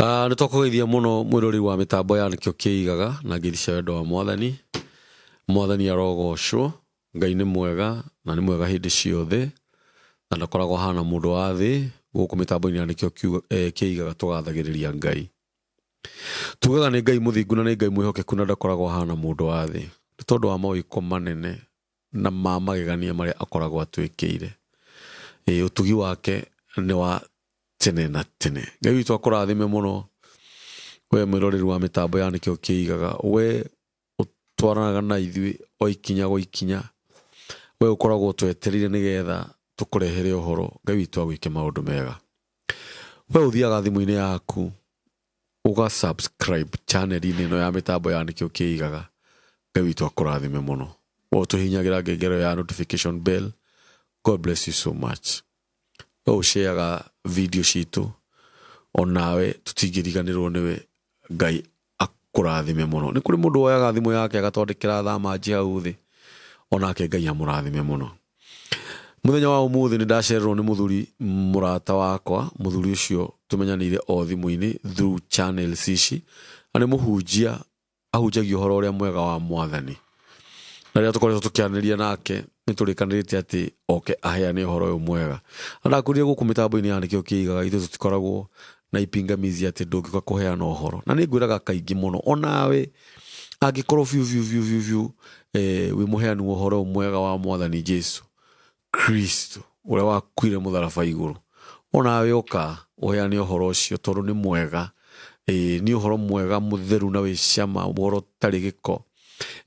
Nĩ twakũgeithia mũno mwĩrori wa mĩtambo ya Nĩkĩo Kĩigaga na ngeithi cia wendo wa Mwathani. Mwathani arogocwo. Ngai nĩ mwega na nĩ mwega hĩndĩ ciothe na ndakoragwo ahana mũndũ wa thĩ. Gũkũ mĩtambo-inĩ ya Nĩkĩo Kĩigaga tũgathagĩrĩria Ngai. Tugaga nĩ Ngai mũthingu na nĩ Ngai mwĩhokeku na ndakoragwo ahana mũndũ wa thĩ nĩ tondũ wa mawĩko manene na ma magegania marĩa akoragwo atwĩkĩire. Ĩĩ, ũtugi wake nĩ wa tene na tene. Ngai witũ akũrathime mũno we mwĩroreri wa mĩtambo ya Nĩkĩo Kĩigaga, we ũtwaranaga na ithuĩ o ikinya gwa ikinya, we ũkoragwo ũtwetereire nĩgetha tũkũrehere ũhoro. Ngai witũ agwĩke maũndũ mega. We ũthiaga thimũ-inĩ yaku ũga subscribe channel-inĩ ĩno ya mĩtambo ya Nĩkĩo Kĩigaga. Ngai witũ akũrathime mũno. We ũtũhihinyagĩra ngengere ya notification bell. God bless you so much. We ũshareaga video citũ onawe tũtingĩriganĩrwo nĩwe. Ngai akũrathime mũno. Nĩ kũrĩ mũndũ woyaga thimũ yake agatwandĩkĩra thamanji hau thĩ, onake Ngai amũrathime mũno. Mũthenya wa ũmũthĩ nĩ ndacererwo nĩ mũthuri mũrata wakwa, mũthuri ũcio tũmenyanĩire o thimũ-inĩ through channels ici, na nĩ mũhunjia ahunjagia ũhoro ũrĩa mwega wa Mwathani. Na rĩrĩa tũkoretwo tũkĩaranĩria nake nĩ tũrĩkanĩrĩte atĩ oke aheane ũhoro ũyũ mwega. Na ndakwĩrire gũkũ mĩtambo-inĩ ya Nĩkĩo Kĩigaga ithuĩ tũtikoragwo na ipingamizi atĩ ndũngĩũka kũheana ũhoro. Na nĩ ngwĩraga kaingĩ mũno onawe angĩkorwo biũ biũ biũ biũ biũ wĩ mũheani wa ũhoro ũyũ mwega wa Mwathani Jesu Kristo ũrĩa wakuire mũtharaba igũrũ, onawe ũka ũheane ũhoro ũcio tondũ nĩ mwega. Ĩĩ nĩ ũhoro mwega mũtheru na wĩ cama, ũhoro ũtarĩ gĩko.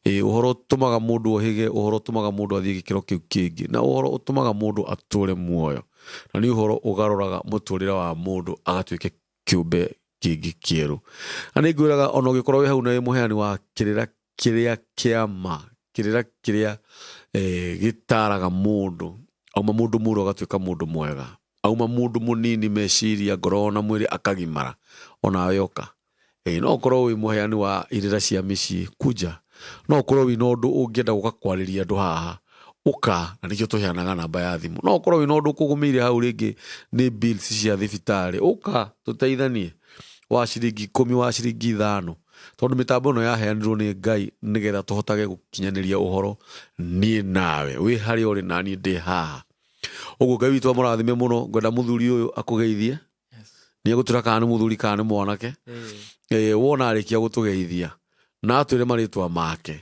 Ĩĩ ũhoro ũtũmaga mũndũ ohĩge, ũhoro ũtũmaga mũndũ athiĩ gĩkĩro kĩu kĩngĩ, na ũhoro ũtũmaga mũndũ atũre muoyo. Na nĩ ũhoro ũgarũraga mũtũrĩre wa mũndũ agatuĩka kĩũmbe kĩngĩ kĩerũ. Na nĩ ngwĩraga ona ũngĩkorwo wĩ hau na wĩ mũheani wa kĩrĩra kĩrĩa kĩa ma, kĩrĩra kĩrĩa gĩtaraga mũndũ, auma mũndũ mũũru agatuĩka mũndũ mwega, auma mũndũ mũnini meciria, ngoro ona mwĩrĩ akagimara, onawe ũka. Ĩĩ no ũkorwo wĩ mũheani wa irĩra cia mĩciĩ, kuja. No ũkorwo wĩna ũndũ ũngĩenda gũka kwarĩria andũ haha, ũka, na nĩkĩo tũheanaga namba ya thimũ. No ũkorwo wĩna ũndũ ũkũgũmĩire hau rĩngĩ nĩ bills cia thibitarĩ, ũka tũteithanie, wa ciringi ikũmi, wa ciringi ithano. Tondũ mĩtambo ĩno yaheanirwo nĩ Ngai nĩgetha tũhotage gũkinyanĩria ũhoro niĩ nawe, wĩ harĩa ũrĩ naniĩ ndĩ haha. Ũguo Ngai witũ amũrathime mũno, ngwenda mũthuri ũyũ akũgeithie. Nĩ egũtwĩra kana nĩ mũthuri kana nĩ mwanake. Wona arĩkia gũtũgeithia na atwĩre marĩtwa make,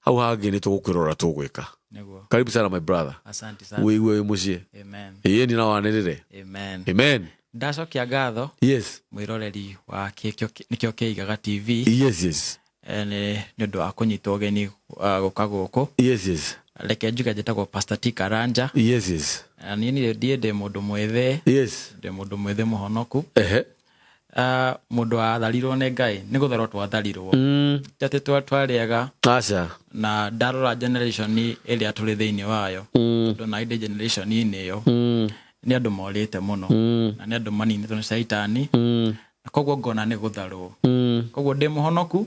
hau hangĩ nĩ tũgũkwĩra ũrĩa tũgwĩka. Karibu sana my brother. Asante sana. Wĩigue wĩ mũciĩ. Amen. Ĩĩ na wanĩrĩre. Amen. Amen. Ndacokia ngatho. Yes. Mwĩroreri wa Nĩkĩo Kĩigaga TV. Yes. Nĩ ũndũ wa kũnyitwo ũgeni gũka gũkũ. Yes. Reke njuge njĩtagwo Pastor T Karanja. Yes. Niĩ niĩ ndĩ mũndũ mwĩthĩ. Yes. Ndĩ mũndũ mwĩthĩ mũhonoku. Ehe. Mũndũ watharirwo nĩ Ngai, nĩ gũtharwo twatharirwo. Ti atĩ twarĩaga. Aca. Na ndarora generation ĩrĩa tũrĩ thĩinĩ wayo, tondũ na ndĩ generation-inĩ ĩyo, nĩ andũ morĩte mũno. Na nĩ andũ maninĩtwo nĩ caitani. Na koguo ngona nĩ gũtharwo. Koguo ndĩ mũhonoku,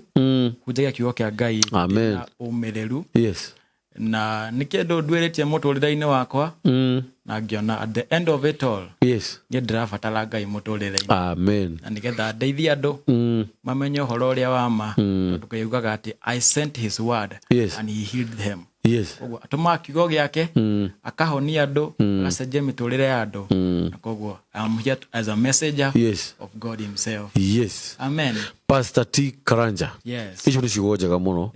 hunjagia kiugo kĩa Ngai Amen. na ũmĩrĩru. Yes. Na nĩ kĩndũ nduĩrĩtie mũtũrĩre-inĩ wakwa. Na ngĩona at the end of it all, Yes. niĩ ndĩrabatara Ngai mũtũrĩre-inĩ. Amen. Na nĩgetha ndeithie andũ mamenye ũhoro ũrĩa wa ma. Tondũ Ngai augaga atĩ I sent his word Yes. and he healed them. Yes. Koguo atũmaga kiugo gĩake, akahonia andũ, agacenjia mĩtũrĩre ya andũ. Na koguo I am here as a messenger Yes. of God himself. Yes. Amen. Pastor T Karanja. Yes. Icio nĩ ciugo njega mũno.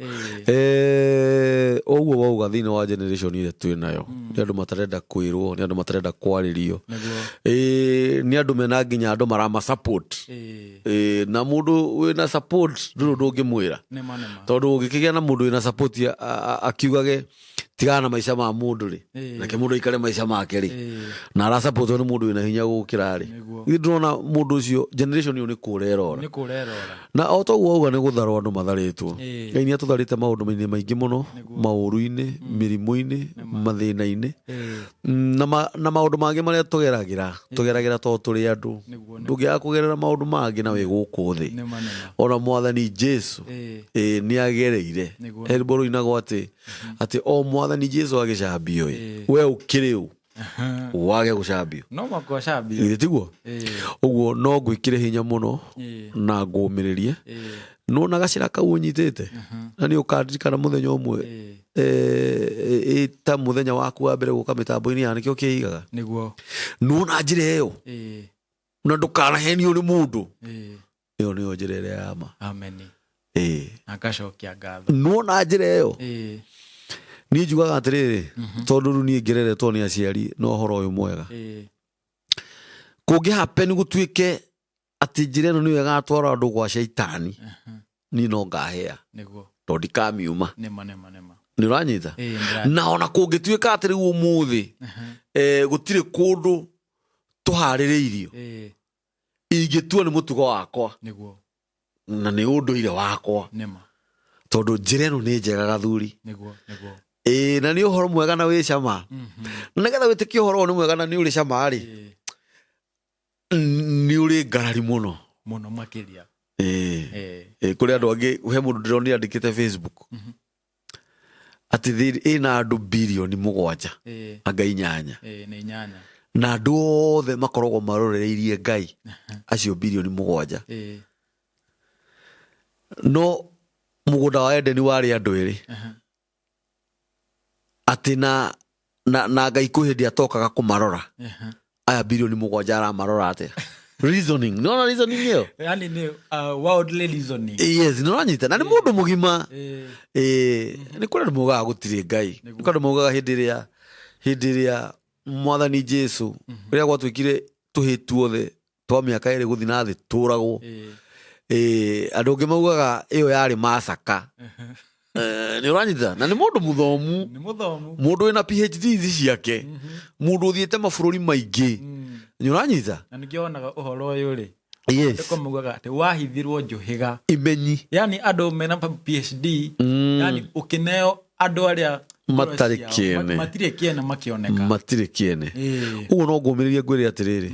Ũguo wauga thĩinĩ wa generation ĩrĩa twĩ nayo, nĩ andũ matarenda kwĩrwo, nĩ andũ matarenda kwarĩrio. Nĩ andũ mena nginya andũ marama support. Na mũndũ wĩna support ndũrĩ ũndũ ũngĩmwĩra. Tondũ ũngĩkĩgĩa na mũndũ wĩna support akiugage tigana na maica ma mũndũ rĩ, nake mũndũ aikare maica make rĩ, na arasupportwo nĩ mũndũ wĩna hinya gũkĩra rĩ, ithuĩ ndĩrona mũndũ ũcio generation ĩyo nĩ kũra ĩrora. Na o toguo wauga nĩ gũtharwo andũ matharĩtwo. Ngai nĩ atũtharĩte maũndũ-inĩ maingĩ mũno, maũru-inĩ, mĩrimũ-inĩ, mathĩna-inĩ, na maũndũ mangĩ marĩa tũgeragĩra, tũgeragĩra tondũ tũrĩ andũ. Ndũngĩaga kũgerera maũndũ mangĩ na wĩ gũkũ thĩ. Ona Mwathani Jesu nĩ agereire. He rwĩmbo rũinagwo atĩ, atĩ o Mwathani Jesu agĩcambio ĩ, we ũkĩrĩ ũ? Wage gũcambio. No mwaka ũcambio. Githĩ tiguo? Ĩĩ. Ũguo no ngwĩkĩre hinya mũno Ĩĩ. na ngũmĩrĩrie. Ĩĩ. Nona gacĩra kau ũnyitĩte na nĩ ũkandirikana mũthenya ũmwe, Ĩĩ. ta mũthenya waku wa mbere gũka mĩtambo-inĩ ya nĩkĩo kĩigaga. Nĩguo. Nona njĩra ĩyo Ĩĩ. na ndũkanahenio nĩ mũndũ. Ĩĩ. Ĩyo nĩyo njĩra ĩrĩa ya ma. Ameni. Ĩĩ. Na ngacokia ngatho. Nona njĩra ĩyo. Ĩĩ. Niĩ njugaga atĩrĩrĩ, tondũ rĩu niĩ ngereretwo nĩ aciari na ũhoro ũyũ mwega, Ĩĩ. kũngĩ happen gũtuĩke atĩ njĩra ĩno nĩyo ĩgatwara andũ gwa caitani, niĩ no ngahĩa, Nĩguo. tondũ ndikamiuma. Nĩma, nĩma, nĩma. Nĩ ũranyita? Ĩĩ, ndĩra- Na ona kũngĩtuĩka atĩ rĩu ũmũthĩ gũtirĩ kũndũ tũharĩrĩirio, Ĩĩ. ingĩtua nĩ mũtugo wakwa Nĩguo. na nĩ ũndũire wakwa, Nĩma. tondũ njĩra ĩno nĩ njega, gathuri. Nĩguo, nĩguo. Ĩĩ, na nĩ ũhoro mwega na wĩ cama. Na nĩgetha wĩtĩkie ũhoro ũyũ nĩ mwega na nĩ ũrĩ cama rĩ, Ĩĩ. nĩ ũrĩ ngarari mũno. Mũno makĩria. Ĩĩ. Ĩĩ. Ĩĩ, kũrĩ andũ angĩ, he mũndũ ndĩronire andĩkĩte Facebook atĩ thĩ ĩna andũ 7 birioni Ĩĩ. anga 8. Ĩĩ, nĩ 8. Na andũ othe makoragwo marorereirie Ngai, acio 7 birioni. Ĩĩ. No mũgũnda wa Edeni warĩ andũ erĩ, atĩ na Ngai kwĩ hĩndĩ atokaga kũmarora. Aya 7 birioni aramarora atĩa? Reasoning, nĩwona reasoning ĩyo? Yani nĩ worldly reasoning. Yes, nĩũranyita, na nĩ mũndũ mũgima. Ĩĩ. Ĩĩ, nĩ kũrĩ andũ maugaga gũtirĩ Ngai, nĩ kũrĩ andũ maugaga hĩndĩ ĩrĩa mwathani Jesu, rĩrĩa gwatuĩkire tũhĩ tuothe twa mĩaka 2 gũthiĩ na thĩ tũragwo. Ĩĩ. Ĩĩ, andũ angĩ maugaga ĩyo yarĩ macaka. Nĩ ũranyita, na nĩ mũndũ mũthomu. Nĩ mũthomu. Mũndũ wĩna PhD ici ciake, mũndũ ũthiĩte mabũrũri maingĩ. Nĩ ũranyita? Na nĩkĩo wonaga ũhoro ũyũ rĩ, Yes. ndĩko maugaga atĩ wahithirwo njũhĩga. Imenyi. Yani andũ mena PhD, yani ũkĩneo andũ arĩa Matarĩ ciao, kĩene. matirĩ kĩene makĩoneka. Matirĩ kĩene. Ĩĩ. Ũguo no ngũmĩrĩrie ngwĩre atĩrĩrĩ,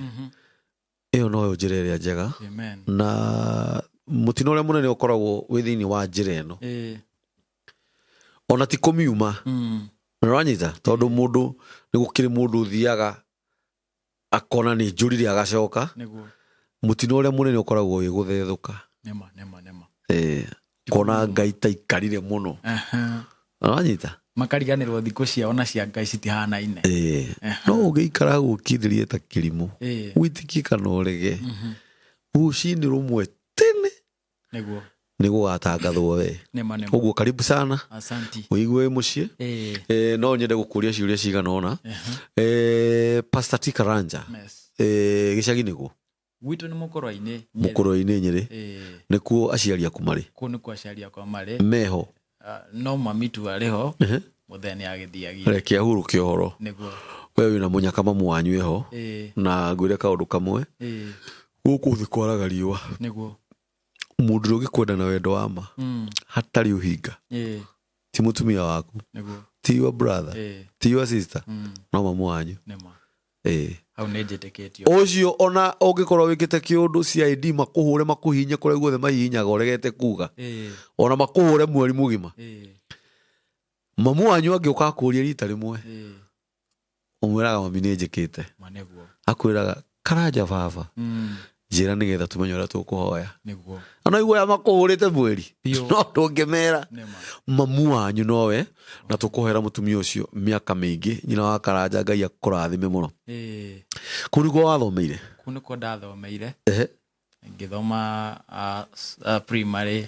ĩyo noyo njĩra ĩrĩa njega, Amen. na mũtino ũrĩa mũnene ũkoragwo wĩ thĩinĩ wa njĩra ĩno, Ĩĩ. ona ti kũmiuma. Nĩ ũranyita? Tondũ mũndũ nĩ gũkĩrĩ mũndũ ũthiaga akona nĩ njũrire agacoka. Nĩguo. Mũtino ũrĩa mũnene ũkoragwo wĩ gũthethũka. Nĩma, nĩma, nĩma. Ĩĩ, kona Ngai taikarire mũno. Aha. Ũranyita? Makariganĩrwo thikũ ciao na cia Ngai citihanaine. Ĩĩ, no ũngĩikara hau ũkindĩrie ta kĩrimũ, Ĩĩ. wĩtĩkie kana ũrege, rũcinĩ rũmwe tene Nĩguo. nĩ gũgatangathwo we. Nĩma, nĩma. Ũguo karibu sana. Asanti. Ũigue wĩ mũciĩ. Ĩĩ. No nyende gũkũria ciũria cigana ũna. Pastor T Karanja, Yes. gĩcagi nĩguo? Gwitũ nĩ Mũkũrwa-inĩ, Nyĩrĩ. Mũkũrwa-inĩ Nyĩrĩ. Ĩĩ. Nĩkuo aciari aku marĩ? Kũu nĩkuo aciari akwa marĩ. Meho? Ah, no mami tu arĩ ho. Mũthee nĩ agĩthiagia. Reke ahurũke ũhoro. Nĩguo. We wĩna mũnyaka mamu wanyu eho. Ĩĩ. Na ngwĩre kaũndũ kamwe, Ĩĩ. gũkũ thĩ kwaraga riũa. Nĩguo. Mũndũ ũrĩa ũngĩkwenda na wendo wa ma hatarĩ ũhinga, Ĩĩ. ti mũtumia waku, Nĩguo. ti your brother, Ĩĩ. ti your sister, no mamu wanyu. Nĩma. Ĩĩ. Hau nĩ njĩtĩkĩtio. Ũcio ona ũngĩkorwo wĩkĩte kĩũndũ CID makũhũre, makũhihinye kũrĩa guothe mahihinyaga ũregete kuga, Ĩĩ. ona makũhũre mweri mũgima, Ĩĩ. mamu wanyu angĩũka akũrie rita rĩmwe, Ĩĩ. ũmwĩraga, "Mami, nĩ njĩkĩte." Ma nĩguo. Akwĩraga, "Karanja baba, njĩra nĩgetha tũmenye ũrĩa tũkũhoya." Nĩguo. Ona igua makũhũrĩte mweri, Biũ. no ndũngĩmera. Nĩma. Mamu wanyu nowe, na tũkũhoera mũtumia ũcio mĩaka mĩingĩ, nyina wa Karanja. Ngai akũrathime mũno. Ĩĩ. Kũu nĩkuo wathomeire? Kũu nĩkuo ndathomeire. Ngĩthoma primary,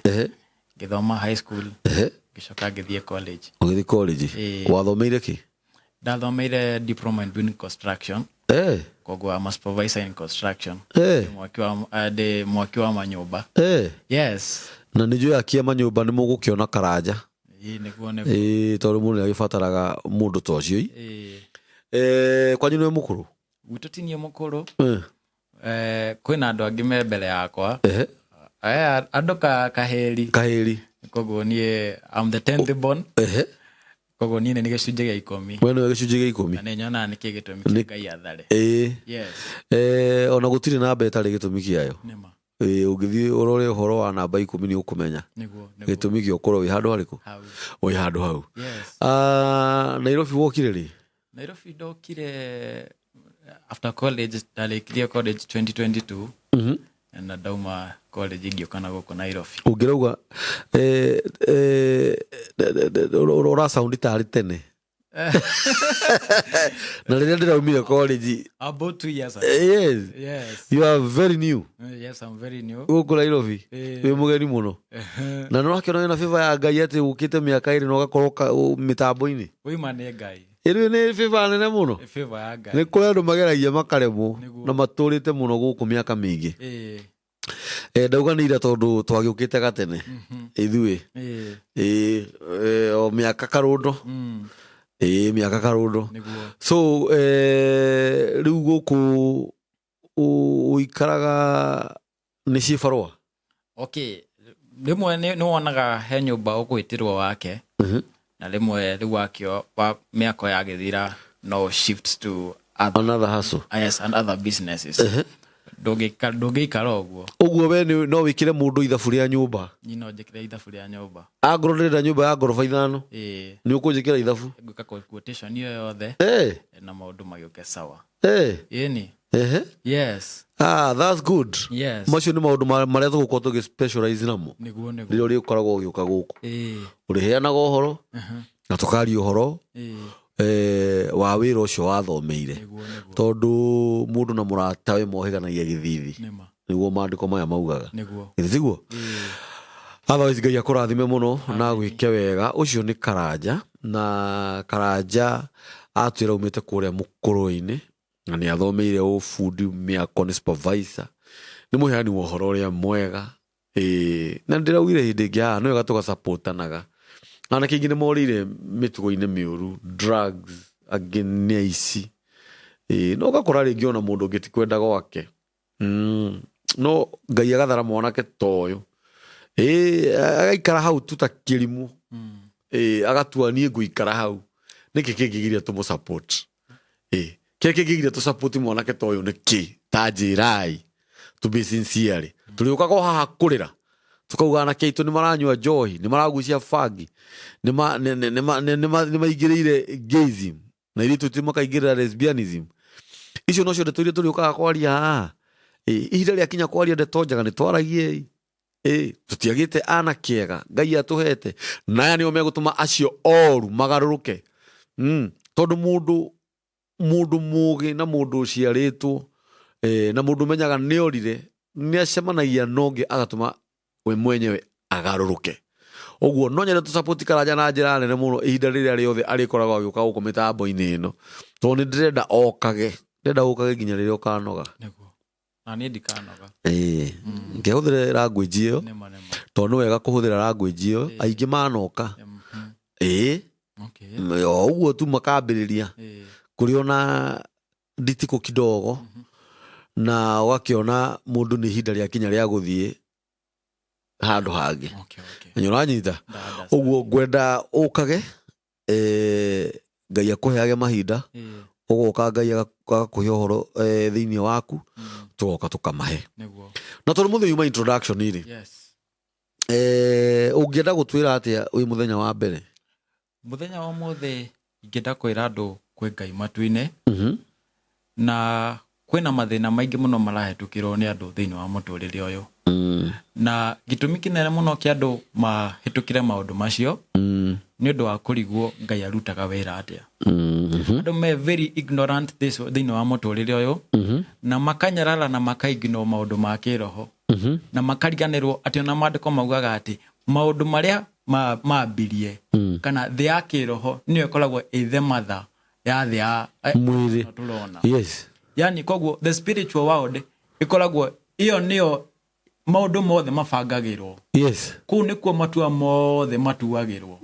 ngĩthoma high school, ngĩcoka ngĩthiĩ college. Ũgĩthiĩ college? Ĩĩ. Wathomeire kĩ? Ndathomeire diploma in building construction. Koguo I'm a supervisor in construction. Ndĩ mwaki wa manyũmba. Yes. Na nĩ njũĩ akia manyũmba nĩ mũgũkĩona Karanja. Ĩĩ, nĩguo, nĩguo. Ĩĩ, tondũ mũndũ nĩ agĩbataraga mũndũ ta ũcio i. Ĩĩ. Kwanyu nĩwe mũkũrũ? Gwitũ ti niĩ mũkũrũ. Kwĩna andũ angĩ me mbere yakwa. Andũ kahĩri. Kahĩri. Koguo niĩ I'm the 10th born. Koguo niĩ nĩ gĩcunjĩ gĩa 10. We nĩwe gĩcunjĩ gĩa 10. Na nĩ nyonaga nĩkĩ gĩtũmi kĩa Ngai athare. Ĩĩ. Yes. Ona gũtirĩ namba ĩtarĩ gĩtũmi kĩayo. Nĩma. Ĩĩ, ũngĩthiĩ ũrore ũhoro wa namba 10 nĩ ũkũmenya Nĩguo, nĩguo. gĩtũmi gĩa ũkorwo wĩ handũ harĩkũ. Hau. Wĩ handũ hau. Yes. Ah, Nairobi wokire rĩ? Nairobi ndokire after college, ndarĩkirie college 2022 na ndauma college ngĩũka na gũkũ Nairobi. Ũngĩrauga ũra sound tarĩ tene na rĩrĩa ndĩraumire college. About 2 years ago. Yes. Yes. You are very new. Yes, I'm very new. Gũkũ Nairobi. Eh. Wĩ mũgeni mũno na nĩ ũrakĩona wĩna favor ya Ngai atĩ ũkĩte mĩaka 2 na ũgakorwo mĩtambo-inĩ. Wĩma nĩ Ngai. Ĩrĩ nĩ favor nene mũno. Favor ya Ngai. Nĩ kũrĩ andũ mageragia makaremwo Nĩguo. na matũrĩte mũno gũkũ mĩaka mĩingĩ. Ndauga nĩ ira tondũ twagĩũkĩte gatene ithuĩ. Ĩ, o mĩaka karũndo. Ĩ, mĩaka karũndo. Nĩguo. So rĩu gũkũ ũikaraga nĩ cibarũa? Okay, rĩmwe nĩ wonaga he nyũmba ũgwĩtĩrwo wake, na rĩmwe rĩu wakĩo wa mĩako yagĩthira no shift to other, Another hustle. Yes, and other businesses. Ndũngĩikara ũguo. Ũguo we no wĩkĩre mũndũ ithabu rĩa nyũmba? Niĩ no njĩkĩre ithabu rĩa nyũmba. Angorwo ndĩrenda nyũmba ya ngoroba 5, Ĩĩ. nĩ ũkũnjĩkĩra ithabu? Ngwĩka quotation ĩyo yothe na maũndũ magĩũke sawa. Ĩni. Yes. Ah, that's good. Yes. Macio nĩ maũndũ marĩa tũgũkorwo tũgĩ specialize namo Nĩguo, nĩguo. rĩrĩa ũrĩkoragwo ũgĩũka gũkũ. Ũrĩheanaga ũhoro na tũkaria ũhoro wa wĩra ũcio wathomeire. Nĩguo, nĩguo. Tondũ mũndũ na mũratawe mohĩganagia gĩthithi. Nĩma. Nĩguo maandĩko maya maugaga. Nĩguo. Githĩ tiguo? Otherwise Ngai akũrathime mũno na gwĩke wega. Ũcio nĩ Karanja, na Karanja atwĩra umĩte kũrĩa mũkũrũ-inĩ na nĩ athomeire ũbundi mĩako, nĩ supervisor, nĩ mũheani wa ũhoro ũrĩa mwega. Ĩĩ, na ndĩraugire hĩndĩ ĩngĩ haha nĩ wega tũgasupportanaga. Anake aingĩ nĩ morĩire mĩtugo-inĩ mĩũru, drugs, angĩ nĩ aici. Ĩĩ, no ũgakora rĩngĩ ona mũndũ ũngĩ ti kwenda gwake, no Ngai agathara mwanake ta ũyũ. Ĩĩ, agaikara hau tu ta kĩrimũ. Ĩĩ, agatua niĩ ngũikara hau nĩkĩ kĩngĩgiria tũmũ support? Ĩĩ, kĩrĩa kĩngĩgiria tũ support mwanake ta ũyũ nĩ kĩ? Ta njĩrai, to be sincere, tũrĩũkaga o haha kũrĩra tũkauga anake aitũ nĩ maranyua njohi, nĩ maragucia bangi, nĩ maingĩrĩire gayism na ithuĩ tũti makaingĩrĩra lesbianism. Icio nocio ndeto iria tũrĩũkaga kwaria haha. Ĩĩ, ihinda rĩakinya kwaria ndeto njega nĩ twaragie. Ĩĩ, tũtiagĩte anake ega Ngai atũhete, na aya nĩo megũtũma acio oru magarũrũke, tondũ mũndũ mũgĩ na mũndũ ũciarĩtwo na mũndũ ũmenyaga nĩ orire nĩ acemanagia na ũngĩ agatũma we mwenyewe agarũrũke. Ũguo no nyende tũ Karanja na njĩra nene mũno ihinda rĩrĩa rĩothe arĩkoragwo agĩũka gũkũ mĩtambo-inĩ ĩno, tondũ nĩ ndĩrenda okage, ndĩrenda ũkage nginya rĩrĩa ũkanoga. Nĩguo, na niĩ ndikanoga. Ĩĩ, ngĩhũthĩre language ĩyo. Nĩma, nĩma. Tondũ nĩ wega kũhũthĩra language ĩyo, aingĩ manoka. Ĩĩ. O ũguo tu makambĩrĩria kũrĩ ona nditikũ kidogo na ũgakĩona mũndũ nĩ ihinda rĩakinya rĩa gũthiĩ handũ hangĩ. Na nĩ ũranyita? Nda-understand. Ũguo ngwenda ũkage, Ngai akũheage mahinda, ũgoka Ngai agakũhe ũhoro thĩinĩ waku, tũgoka tũkamahe. Na tondũ mũthenya uma introduction rĩ, ũngĩenda gũtwĩra atĩa wĩ mũthenya wa mbere? Mũthenya wa ũmũthĩ ingĩenda kwĩra andũ kwĩ Ngai matu-inĩ, na kwĩna mathĩna maingĩ mũno marahĩtũkĩrwo nĩ andũ thĩinĩ wa mũtũrĩre ũyũ, na gĩtũmi kĩnene mũno kĩa andũ mahĩtũkĩre maũndũ macio nĩ ũndũ wa kũrigwo Ngai arutaga wĩra atĩa. Andũ me very ignorant thĩinĩ wa mũtũrĩre ũyũ, na makanyarara na makaignore maũndũ ma kĩroho, na makariganĩrwo atĩ ona maandĩko maugaga atĩ maũndũ marĩa mambirie kana thĩ ya kĩroho nĩyo ĩkoragwo ĩ the mother ya thĩ ya Mwĩrĩ. ĩno tũrona. Yani koguo the spiritual world ĩkoragwo ĩyo nĩyo maũndũ mothe mabangagĩrwo. Kũu nĩkuo matua mothe matuagĩrwo,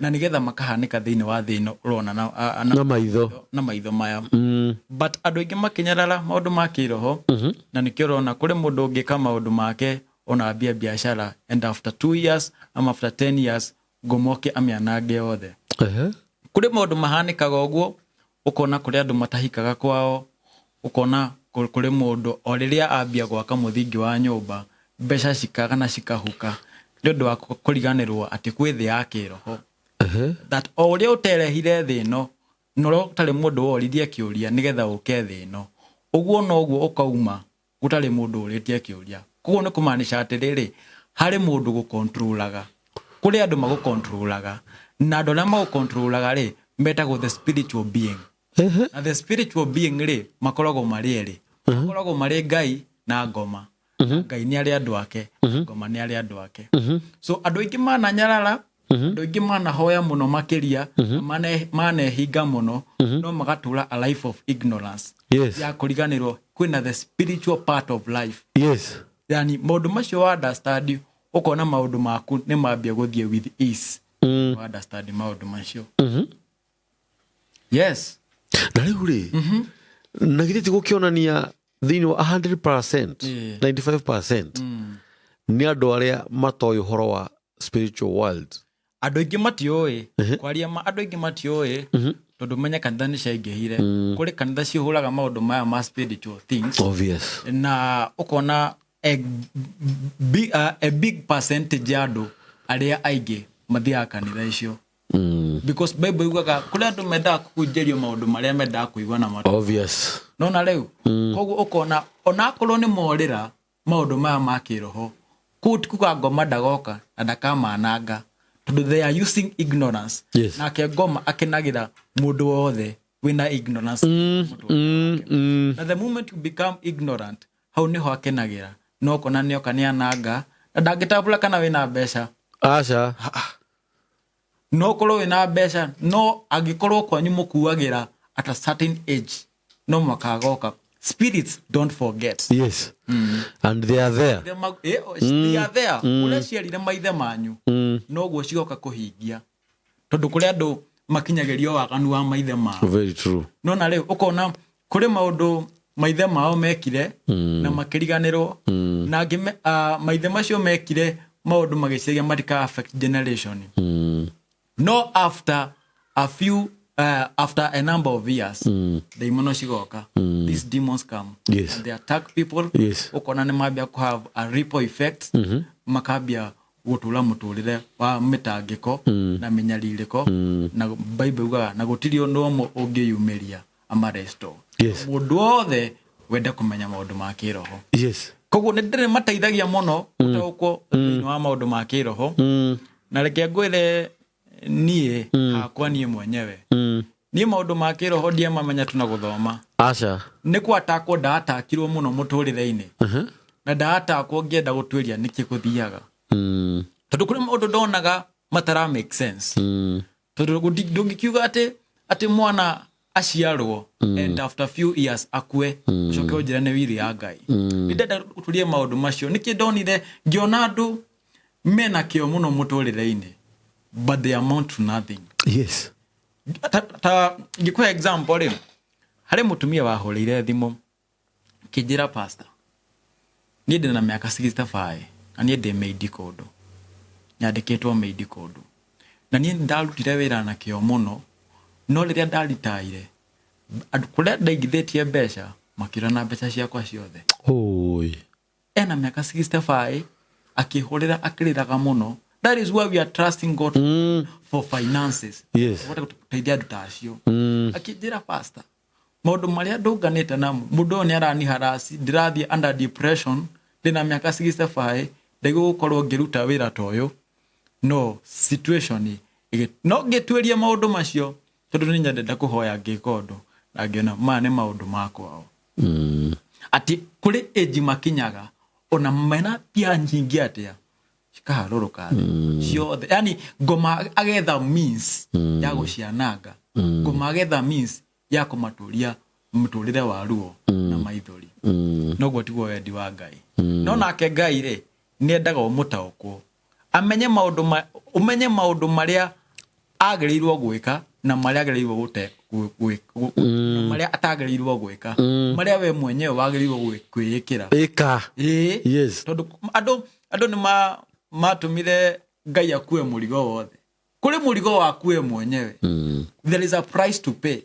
na nĩgetha makahanĩka thĩinĩ wa thĩ ĩno ũrona na, na maitho. Na maitho maya. But andũ aingĩ makĩnyarara maũndũ ma kĩroho, na nĩkĩo ũrona kũrĩ mũndũ ũngĩka maũndũ make ona ambia biacara, and after 2 years ama after 10 years ngomoke amĩanange yothe. Kũrĩ maũndũ mahanĩkaga ũguo, ũkona kũrĩ andũ matahikaga kwao, ũkona kũrĩ mũndũ o rĩrĩa ambia gwaka mũthingi wa nyũmba mbeca cikaga na cikahuka nĩ ũndũ wa kũriganĩrwo atĩ kwĩ thĩ ya kĩroho, that o ũrĩa ũterehire thĩ ĩno. Na ũrĩa ũtarĩ mũndũ woririe kĩũria nĩgetha ũke thĩ ĩno, ũguo noguo ũkauma gũtarĩ mũndũ ũrĩtie kĩũria. Koguo nĩ kũmaanisha atĩrĩrĩ, harĩ mũndũ gũkontrolaga, kũrĩ andũ magũkontrolaga, na andũ arĩa magũkontrolaga rĩ metagwo the spiritual being. Na the spiritual being rĩ makoragwo marĩ erĩ, makoragwo marĩ Ngai na ngoma. Ngai nĩ arĩ andũ ake, ngoma nĩ arĩ andũ ake. So andũ aingĩ mananyarara, andũ aingĩ manahoya mũno makĩria, manehinga mũno, no magatũra a life of ignorance. Ya kũriganĩrwo kwĩna the spiritual part of life. Yani maũndũ macio wa understand, ũkona maũndũ maku nĩ mambia gũthiĩ with ease. Wa understand maũndũ macio. Yes. Na rĩu rĩ, na githĩ ti gũkĩonania thĩinĩ wa 100%, 95% nĩ andũ arĩa matoĩ ũhoro wa spiritual world? Andũ aingĩ matiũĩ kwaria ma, andũ aingĩ matiũĩ, tondũ menye kanitha nĩ ciaingĩhire. Kũrĩ kanitha cihũraga maũndũ maya ma spiritual things. Na ũkona a big percentage ya andũ arĩa aingĩ mathiaga kanitha icio, because Bible yugaga kũrĩ andũ mendaga kũhunjĩrio maũndũ marĩa mendaga kũigua na matũ. Nona rĩu koguo ũkona onakorwo nĩ morĩra maũndũ maya ma kĩroho, kũu ti kuga ngoma ndagoka na ndakamananga, tondũ they are using ignorance. Nake ngoma akenagĩra mũndũ wothe wĩna ignorance mũtũrĩre wake. Na the moment you become ignorant, hau nĩho akenagĩra, no kona nĩoka nĩ ananga na ndangĩtambũra kana wĩna mbeca. Aca. No ũkorwo wĩna mbeca, no angĩkorwo kwanyu mũkuagĩra at a certain age, no mwaka agoka. Spirits don't forget. Yes, and they are there. They are there. Ũrĩa ciarire maithe manyu, noguo cigoka kũhingia, tondũ kũrĩ andũ makinyagĩrio waganu wa maithe mao. Very true. Nona rĩu ũkona kũrĩ maũndũ maithe mao mekire na makĩriganĩrwo, na angĩ maithe macio mekire maũndũ magĩciria matika affect generation, no after a few after a number of years, ndaimono cigoka. These demons come and they attack people. Ũkona nĩ mambia ku have a ripple effect, makambia gũtũra mũtũrĩre wa mĩtangĩko na mĩnyarirĩko, na Bible yugaga na gũtirĩ ũndũ ũmwe ũngĩyumĩria amaresto. Mũndũ wothe wende kũmenya maũndũ ma kĩroho. Koguo nĩ ndĩrĩ mateithagia mũno gũtaũkwo thĩinĩ wa maũndũ ma kĩroho. Na reke ngwĩre, niĩ hakwa, niĩ mwenyewe, niĩ maũndũ ma kĩroho ndiamamenya tu na gũthoma. Aca. Nĩ kwatakwo ndatakirwo mũno mũtũrĩre-inĩ, na ndatakwo ngĩenda gũtuĩria nĩkĩ gũthiaga, tondũ kũrĩ maũndũ ndonaga matara make sense, tondũ ndũngĩkiuga atĩ mwana aciarwo and after few years akue, ũcoke ũnjĩre nĩ wiri ya Ngai. Nĩ ndenda gũturia maũndũ macio. Nĩkĩ ndonire ngĩona andũ mena kĩo mũno mũtũrĩre-inĩ, but they amount to nothing. Ta ngĩkũhe example rĩ, harĩ mũtumia wahũrĩire thimũ kĩnjĩra, "Pastor, niĩ ndĩ na mĩaka 65 na niĩ ndĩ maid kũndũ, nyandĩkĩtwo maid kũndũ, na niĩ ndarutire wĩra na kĩo mũno, no rĩrĩa ndaritaire, andũ kũrĩa ndaigithĩtie mbeca makĩũra na mbeca ciakwa ciothe." Oi. Ena mĩaka 65, akĩhũrĩra akĩrĩraga mũno. That is why we are trusting God for finances. Ũhote gũteithia andũ ta acio. Akĩnjĩra, "Pastor, maũndũ marĩa ndũnganĩte namo, mũndũ ũyũ nĩ araniharasi, ndĩrathiĩ under depression, ndĩna mĩaka 65, ndaigua gũkorwo ngĩruta wĩra ta ũyũ, no situation no ngĩtuĩria maũndũ macio, tondũ nĩ nyendete kũhoya ngĩka ũndũ na ngĩona maya nĩ maũndũ ma kwao, atĩ kũrĩ age makinyaga ona mena mbia nyingĩ atĩa cikaharũrũka thĩ ciothe. Yani ngoma agetha means ya gũciananga, ngoma agetha means ya kũmatũria mũtũrĩre wa ruo na maithori. Noguo tiguo wendi wa Ngai. No nake Ngai rĩ, nĩ endaga ũmũtaũkwo, amenye maũndũ ũmenye maũndũ marĩa agĩrĩirwo gwĩka na marĩa agĩrĩirwo gũte na marĩa atagĩrĩirwo gwĩka, marĩa we mwenyewe wagĩrĩirwo kwĩĩkĩra. Ĩka. Ĩĩ. Tondũ andũ nĩ matũmire Ngai akue mũrigo wothe. Kũrĩ mũrigo waku we mwenyewe. There is a price to pay.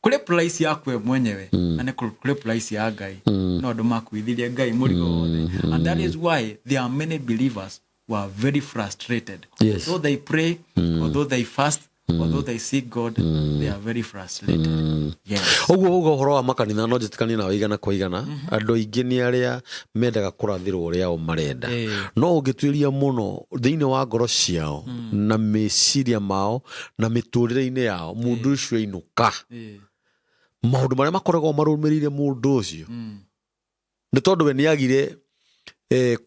Kũrĩ price yaku we mwenyewe na nĩ kũrĩ price ya Ngai. No andũ makuithirie Ngai mũrigo wothe, and that is why there are many believers who are very frustrated. Although they pray, although they fast, Although they see God, they are very frustrated. Yes. Ũguo uga ũhoro wa makanitha no njĩtĩkanie nawe igana kwa igana. Andũ aingĩ nĩ arĩa mendaga kũrathĩrwo ũrĩa o marenda, no ũngĩtuĩria mũno thĩinĩ wa ngoro ciao na meciria mao na mĩtũrĩre-inĩ yao, mũndũ ũcio ainũka, maũndũ marĩa makoragwo marũmĩrĩire mũndũ ũcio nĩ tondũ we nĩ agire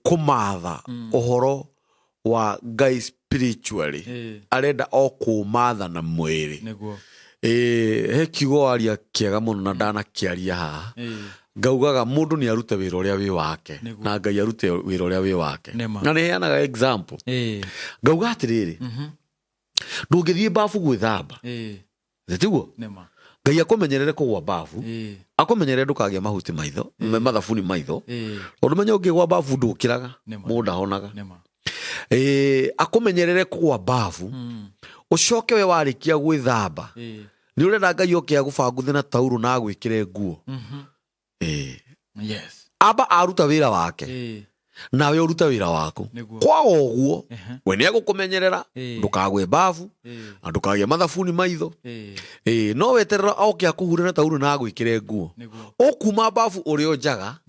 kũmatha ũhoro wa Ngai spiritually, arenda o kũmatha na mwĩrĩ. He kiugo waria kĩega mũno na ndanakĩaria haha, ngaugaga mũndũ nĩ arute wĩra ũrĩa wĩ wake na Ngai arute wĩra ũrĩa wĩ wake. Nĩma. Na nĩ heanaga example, ngauga atĩrĩrĩ, ndũngĩthiĩ babu gwĩthamba, tiguo? Nĩma. Ngai akũmenyerere kũgwa babu, akũmenyerere ndũkagĩa mahuti maitho, mathabuni maitho, tondũ menya ũngĩgwa babu ndũkĩraga. Nĩma. Mũndũ ndahonaga. Nĩma. Akũmenyerere kũgwa babu, ũcoke we warĩkia gwĩthamba, nĩ ũrenda Ngai oke agũbanguthe na taurũ na agwĩkĩre nguo. Amba aruta wĩra wake, nawe ũrute wĩra waku. Kwaga ũguo, we nĩ egũkũmenyerera ndũkagwe babu na ndũkagĩe mathabuni maitho. No weterera oke akũhure na taurũ na agwĩkĩre nguo, ũkuma babu ũrĩ o njaga,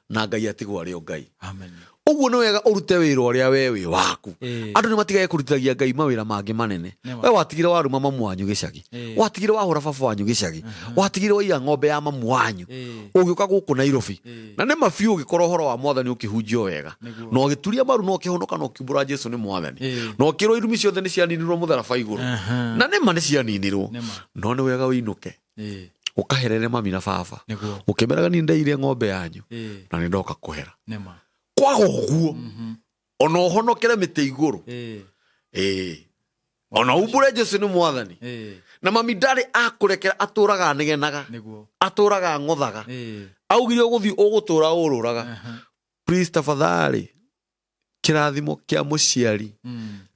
na Ngai atigwo arĩ o Ngai. Amen. Ũguo nĩ wega ũrute wĩra ũrĩa we wĩ waku. Andũ nĩ matigage kũrutithagia Ngai mawĩra mangĩ manene. We watigire waruma mamu wanyu gĩcagi, watigire wahũra baba wanyu gĩcagi, watigire waiya ng'ombe ya mamu wanyu, ũgĩũka gũkũ Nairobi, na nĩ mabiũ ũgĩkora ũhoro wa mwathani ũkĩhunjio wega, na ũgĩturia maru na ũkĩhonoka na ũkiumbũra Jesu nĩ mwathani, na ũkĩrwo irumi ciothe nĩ cianinirwo mũtharaba igũrũ, na nĩ ma nĩ cianinirwo. No nĩ wega ũinũke, ũkaherere mami na baba, ũkĩmeraga niĩ ndeire ng'ombe yanyu na nĩ ndoka kũhera. Kwaga ũguo, ona ũhonokere mĩtĩ igũrũ, ĩĩ, ona umbũre Jesu nĩ mwathani, na mami ndarĩ akũrekera, atũraga anegenaga, atũraga ng'othaga, augire ũgũthiĩ ũgũtũra ũrũraga. Please, tafadhali, kĩrathimo kĩa mũciari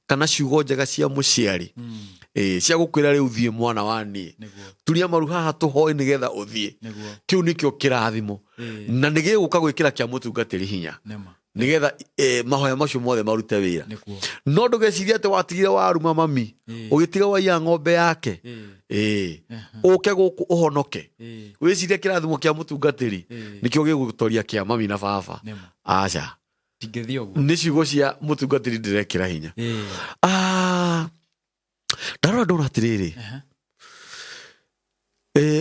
kana ciugo njega cia mũciari, ĩĩ, cia gũkwĩra rĩu thiĩ mwana wa niĩ, turia maru haha tũhoe nĩgetha ũthiĩ, kĩu nĩkĩo kĩrathimo, na nĩ gĩgũka gwĩkĩra kĩa mũtungatĩri hinya nĩgetha mahoya macio mothe marute wĩra. No ndũgecirie atĩ watigire waruma mami, ũgĩtiga waiya ng'ombe yake, ũke gũkũ ũhonoke, wĩcirie kĩrathimo kĩa mũtungatĩri nĩkĩo gĩgũtoria kĩa mami na baba. Aca. Tingĩthiĩ ũguo. Nĩ ciugo cia mũtungatĩri ndĩrekĩra hinya. Ndarora ndona atĩrĩrĩ,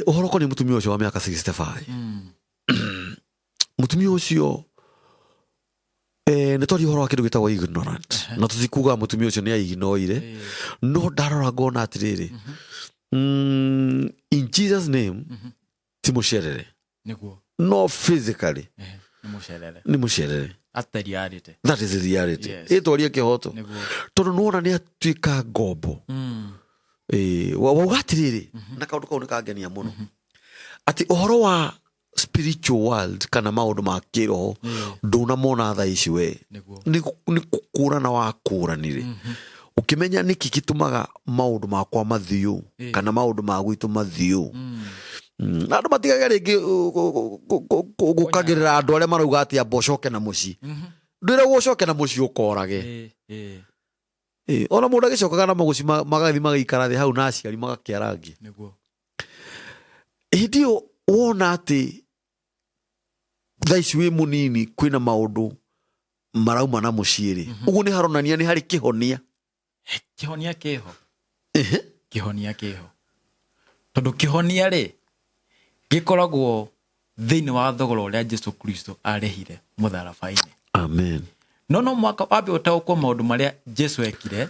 ũhoro ũkoniĩ mũtumia ũcio wa mĩaka 65. Mũtumia ũcio, nĩ twaria ũhoro wa kĩndũ gĩtagwo ignorant, na tũtikuga mũtumia ũcio nĩ aignoire, no ndarora ngona atĩrĩrĩ, in Jesus name ti mũcerere, no physically Nĩ mũcerere. Nĩ mũcerere. That's the reality. That is the reality. Ĩtwarie kĩhoto, tondũ nĩwona nĩ atuĩka ngombo. Wauga atĩrĩrĩ, na kaũndũ kau nĩ kangenia mũno, atĩ ũhoro wa spiritual world kana maũndũ ma kĩroho ndũnamona thaa ici we, nĩ gũkũrana wakũranire, ũkĩmenya nĩkĩ gĩtũmaga maũndũ makwa mathiũ kana maũndũ ma gwitũ mathiũ. Na andũ matigage rĩngĩ gũkagĩrĩra andũ arĩa marauga atĩ amba ũcoke na mũciĩ. Ndwĩra gũcoke na mũciĩ ũkorage. Ona mũndũ agĩcokaga na mũciĩ, magathiĩ magaikara thĩ hau na aciari magakĩarangia. Hĩndĩ ĩyo wona atĩ thaa ici wĩ mũnini, kwĩna maũndũ marauma na mũciĩ rĩ, ũguo nĩ haronania nĩ harĩ kĩhonia. Kĩhonia kĩho. Kĩhonia kĩho, tondũ kĩhonia rĩ gĩkoragwo thĩinĩ wa thogora ũrĩa Jesu Kristo arĩhire mũtharaba-inĩ. Amen. No mwaka wambe ũtaũkwo maũndũ marĩa Jesu ekire.